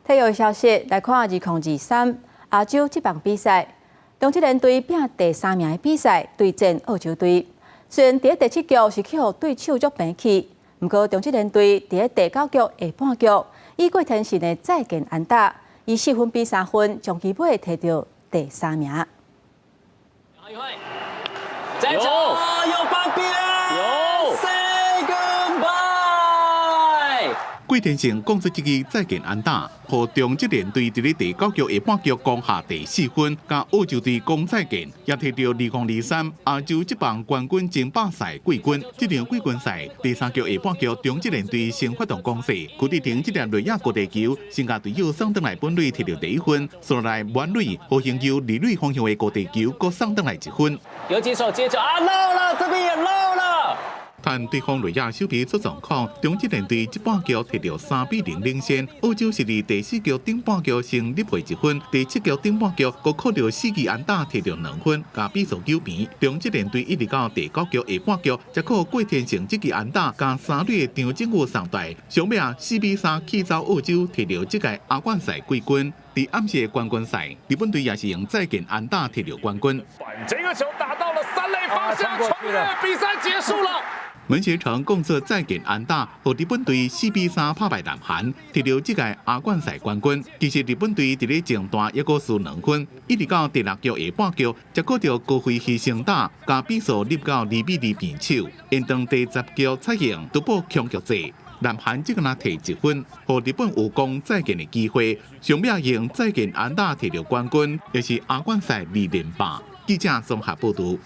體育消息來看，2023亞洲職棒比賽，中職聯隊拚第三名的比賽對戰澳洲隊。雖然佇第七局是去予對手足平去，毋過中職聯隊佇第九局下半局，以郭天信的再見安打，以4分比3分，將基尾提著第三名。再球有半邊，有 Say goodbye。郭天信講出這支再見安打，予中職聯隊佇咧第九局下半局攻下第四分，共澳洲隊講再見，也提著2023亞洲職棒冠軍爭霸賽季軍。這場季軍賽第三局下半局，中職聯隊先發動攻勢，柯智廷這粒內野高地球，先共隊友送轉來本壘提著第一分，紲落來滿壘，好形球二壘方向的高地球，閣送轉來一分。游擊手接球啊，漏了，這邊也漏了。趁對方內野守備出狀況，中職聯隊這半局提著3比0領先。澳洲是佇第四局頂半局先入回一分，第七局頂半局閣靠著四支安打提著2分，共比數糾平。中職聯隊一直到第九局下半局，才靠郭天信這支安打，共三壘的張政禹送大，上尾4比3氣走澳洲，提著這屆亞冠賽季軍。佇暗時的冠軍賽，日本隊也是用再見安打提著冠軍。這個球打到了三壘方向，穿越，比賽結束了。門胁城貢出再見安打，予日本隊4比3拍敗南韓，提著這屆亞冠賽冠軍。其實日本隊佇咧前段抑閣輸2分，一直到第六局下半局，才靠著高飛犧牲打，共比數入到2比2平手。延長第十局採用突破強局制，南韓只敢若提一分，予日本有講再見的機會。上尾用再見安打提著冠軍，也是亞冠賽二連霸。記者綜合報導。